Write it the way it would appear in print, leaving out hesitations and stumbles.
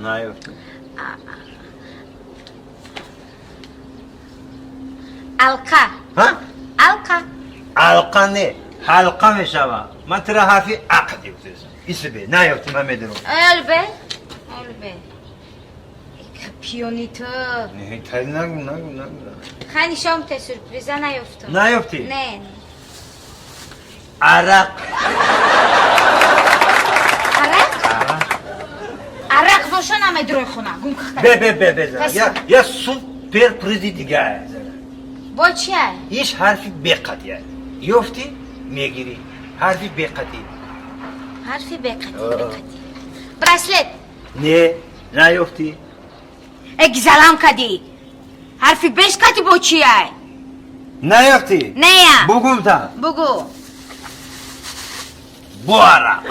Наёфтӣ. Алқа. Ҳа? Алқа. Алқа не, ҳалқа мешава. Ман тура ҳарфи ақд ёфтесам. Исбе, наёфтӣ, ман медонам. Элбе. Элбе. Пиони ту. Не, тай нагу, нагу, нагу. Хай нишон те сюрприза наёфтам. Наёфтӣ? Не. Арақ. Арақ? Арақ. Арақ боша намедрои хона. Гум кахта. Бе, бе, бе, бе, зана. Пас- Я супер призи дига, зана. Бо чия? Иш ҳарфи беқатия. Ёфтӣ, мегирӣ. Ҳарфи беқатӣ. Ҳарфи беқати, А. беқати. Браслет. Не, наёфтӣ. Э, гизалам кади. Ҳарфи беш кати бо чия? Наёфтӣ. Нея. Бугумта. Бугу. Бо арақ.